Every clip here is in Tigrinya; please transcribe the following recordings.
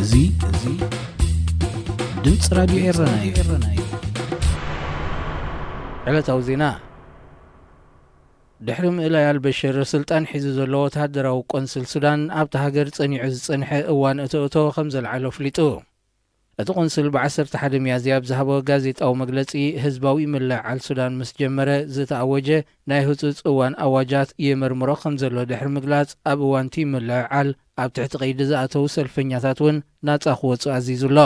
እዚ እዚ ድምፂ ራዲዮ ኤረና እዩ። ዕለታዊ ዜና። ድሕሪ ምእላይ ኣልበሽር፣ ስልጣን ሒዙ ዘሎ ወተሃደራዊ ቆንስል ሱዳን ኣብቲ ሃገር ጸኒዑ ዝጸንሐ እዋን እቶ እቶ ከም ዘልዓሎ ኣፍሊጡ። እቲ ቆንስል ብ ዓሰርተ ሓደ ሚያዝያ ኣብ ዝሃቦ ጋዜጣዊ መግለጺ፣ ህዝባዊ ምልዕዓል ሱዳን ምስ ጀመረ ዝተኣወጀ ናይ ህጹጽ እዋን ኣዋጃት የመርምሮ ከም ዘሎ ድሕሪ ምግላጽ፣ ኣብ እዋን እቲ ምልዕዓል ኣብ ትሕቲ ቀይዲ ዝኣተዉ ሰልፈኛታት እውን ናጻ ክወጹ ኣዚዙ ኣሎ።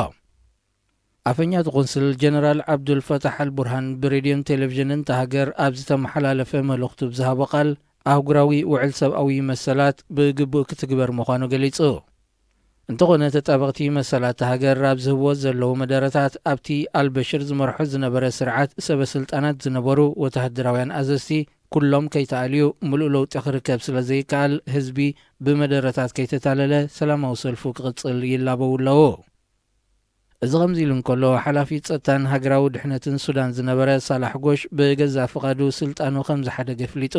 ኣፈኛ እቲ ቆንስል ጀነራል ዓብዱል ፈታሕ ኣልቡርሃን ብሬድዮን ቴሌቪዥንን እታ ሃገር ኣብ ዝተመሓላለፈ መልእኽቱ ብዝሃቦ ቃል፣ ኣህጉራዊ ውዕል ሰብኣዊ መሰላት ብግቡእ ክትግበር ምዃኑ ገሊጹ። እንተኾነ፣ ተጣበቕቲ መሰላት እታ ሃገር ኣብ ዝህብዎ ዘለዉ መደረታት፣ ኣብቲ ኣልበሽር ዝመርሖ ዝነበረ ስርዓት ሰበ ስልጣናት ዝነበሩ ወተሃደራውያን ኣዘዝቲ ኩሎም ከይተኣልዩ፣ ምሉእ ለውጢ ክርከብ ስለ ዘይከኣል፣ ህዝቢ ብመደረታት ከይተታለለ ሰላማዊ ሰልፉ ክቕጽል ይላበዉ ኣለዉ። እዚ ከምዚ ኢሉ እንከሎ፣ ሓላፊ ጸጥታን ሃገራዊ ድሕነትን ሱዳን ዝነበረ ሳላሕ ጎሽ ብገዛእ ፍቓዱ ስልጣኑ ከም ዝሓደገ ኣፍሊጡ።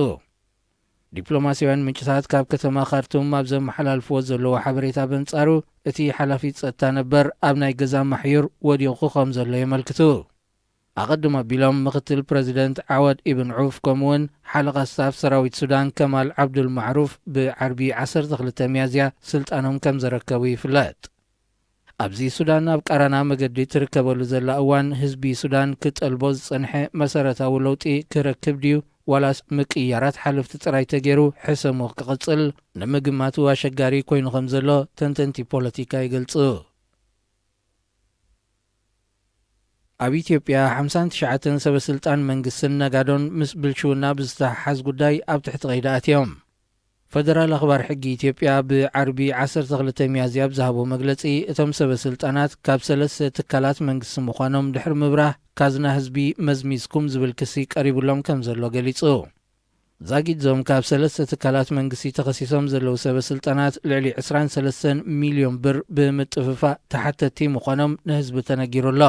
ዲፕሎማስያውያን ምንጭታት ካብ ከተማ ካርቱም ኣብ ዘመሓላልፍዎ ዘለዉ ሓበሬታ፣ በንጻሩ እቲ ሓላፊ ጸጥታ ነበር ኣብ ናይ ገዛ ማሕዩር ወዲቑ ከም ዘሎ የመልክቱ። ኣቐድም ኣቢሎም፣ ምኽትል ፕረዚደንት ዓዋድ ኢብን ዑፍ፣ ከምኡውን ሓለቓ ስታፍ ሰራዊት ሱዳን ከማል ዓብዱል ማዕሩፍ ብዓርቢ ዓሰርተ ክልተ ሚያዝያ ስልጣኖም ከም ዘረከቡ ይፍለጥ። ኣብዚ ሱዳን ኣብ ቃራና መገዲ ትርከበሉ ዘላ እዋን፣ ህዝቢ ሱዳን ክጠልቦ ዝጸንሐ መሰረታዊ ለውጢ ክረክብ ድዩ፣ ዋላስ ምቅይያራት ሓለፍቲ ጥራይ ተገይሩ ሕሰሙ ክቕጽል ንምግማቱ ኣሸጋሪ ኮይኑ ከም ዘሎ ተንተንቲ ፖለቲካ ይገልጹ። ኣብ ኢትዮጵያ ሓምሳን ትሽዓተን ሰበ ስልጣን መንግስትን ነጋዶን ምስ ብልሽውና ብዝተሓሓዝ ጉዳይ ኣብ ትሕቲ ቀይዲ ኣትዮም። ፈደራል ኣኽባር ሕጊ ኢትዮጵያ ብዓርቢ ዓሰርተ ክልተ ሚያዝያ ኣብ ዝሃቦ መግለጺ፣ እቶም ሰበ ስልጣናት ካብ ሰለስተ ትካላት መንግስቲ ምዃኖም ድሕሪ ምብራህ፣ ካዝና ህዝቢ መዝሚዝኩም ዝብል ክሲ ቀሪቡሎም ከም ዘሎ ገሊጹ። ዛጊድ እዞም ካብ ሰለስተ ትካላት መንግስቲ ተኸሲሶም ዘለዉ ሰበ ስልጣናት፣ ልዕሊ ዕስራን ሰለስተን ሚልዮን ብር ብምጥፍፋእ ተሓተትቲ ምዃኖም ንህዝቢ ተነጊሩ ኣሎ።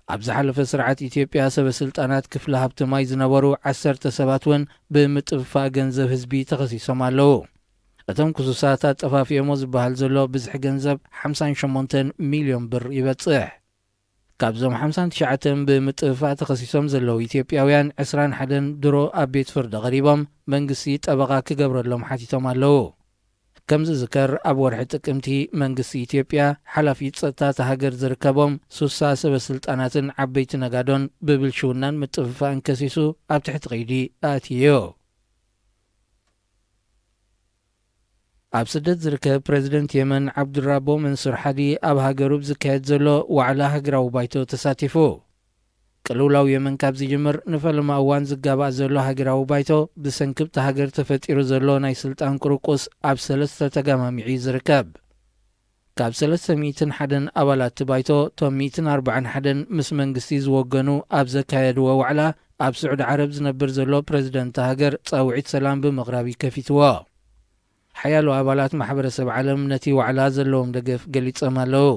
ኣብ ዝሓለፈ ስርዓት ኢትዮጵያ፣ ሰበ ስልጣናት ክፍለ ሃብቲ ማይ ዝነበሩ ዓሰርተ ሰባት እውን ብምጥፍፋእ ገንዘብ ህዝቢ ተኸሲሶም ኣለዉ። እቶም ክሱሳት ኣጠፋፊኦሞ ዝበሃል ዘሎ ብዝሒ ገንዘብ ሓምሳን ሸሞንተን ሚልዮን ብር ይበጽሕ። ካብዞም ሓምሳን ትሽዓተን ብምጥፍፋእ ተኸሲሶም ዘለዉ ኢትዮጵያውያን፣ ዕስራን ሓደን ድሮ ኣብ ቤት ፍርዲ ቀሪቦም መንግስቲ ጠበቓ ክገብረሎም ሓቲቶም ኣለዉ። ከም ዝዝከር፣ ኣብ ወርሒ ጥቅምቲ መንግስቲ ኢትዮጵያ፣ ሓላፊ ጸጥታ እታ ሃገር ዝርከቦም ሱሳ ሰበ ስልጣናትን ዓበይቲ ነጋዶን ብብልሽውናን ምጥፍፋእን ከሲሱ ኣብ ትሕቲ ቀይዲ ኣእትዩ። ኣብ ስደት ዝርከብ ፕረዚደንት የመን ዓብዱራቦ መንሱር ሓዲ፣ ኣብ ሃገሩ ብዝካየድ ዘሎ ዋዕላ ሃገራዊ ባይቶ ተሳቲፉ። ቅልውላው የመን ካብ ዝጅምር ንፈለማ እዋን ዝጋባእ ዘሎ ሃገራዊ ባይቶ፣ ብሰንኪ ኣብታ ሃገር ተፈጢሩ ዘሎ ናይ ስልጣን ቁርቁስ፣ ኣብ ሰለስተ ተጋማሚዑ እዩ ዝርከብ። ካብ ሰለስተ ሚእትን ሓደን ኣባላት እቲ ባይቶ፣ እቶም ሚእትን ኣርባዓን ሓደን ምስ መንግስቲ ዝወገኑ ኣብ ዘካየድዎ ዋዕላ፣ ኣብ ስዑዲ ዓረብ ዝነብር ዘሎ ፕረዚደንት እታ ሃገር ጻውዒት ሰላም ብምቕራብ እዩ ከፊትዎ። ሓያሎ ኣባላት ማሕበረሰብ ዓለም ነቲ ዋዕላ ዘለዎም ደገፍ ገሊጾም ኣለዉ።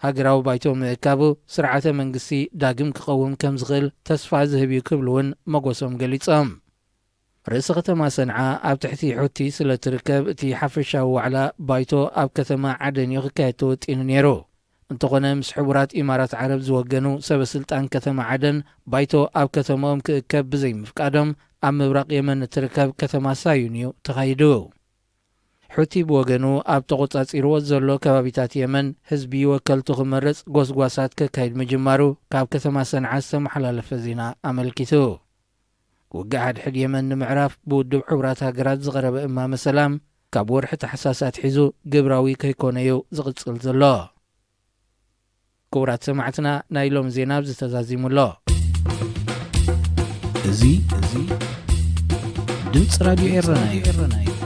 ሃገራዊ ባይቶ ምእካቡ፣ ስርዓተ መንግስቲ ዳግም ክቐውም ከም ዝኽእል ተስፋ ዝህብ እዩ ክብሉ እውን መጎሶም ገሊጾም። ርእሰ ከተማ ሰንዓ፣ ኣብ ትሕቲ ሑቲ ስለ ትርከብ፣ እቲ ሓፈሻዊ ዋዕላ ባይቶ ኣብ ከተማ ዓደን እዩ ክካየድ ተወጢኑ ነይሩ። እንተኾነ፣ ምስ ሕቡራት ኢማራት ዓረብ ዝወገኑ ሰበ ስልጣን ከተማ ዓደን፣ ባይቶ ኣብ ከተማኦም ክእከብ ብዘይምፍቃዶም፣ ኣብ ምብራቕ የመን እትርከብ ከተማ ሳዩን እዩ ተኻይዱ። ሑቲ ብወገኑ፣ ኣብ ተቖጻጺርዎ ዘሎ ከባቢታት የመን ህዝቢ ወከልቱ ክመርጽ ጎስጓሳት ከካይድ ምጅማሩ ካብ ከተማ ሰንዓ ዝተመሓላለፈ ዜና ኣመልኪቱ። ውግእ ሓድሕድ የመን ንምዕራፍ ብውድብ ሕቡራት ሃገራት ዝቐረበ እማመ ሰላም፣ ካብ ወርሒ ታሕሳስ ኣትሒዙ ግብራዊ ከይኮነ እዩ ዝቕጽል ዘሎ። ክቡራት ሰማዕትና፣ ናይ ሎሚ ዜና ኣብዚ ተዛዚሙ ኣሎ። እዚ፣ እዚ ድምፂ ራዲዮ ኤረና እዩ።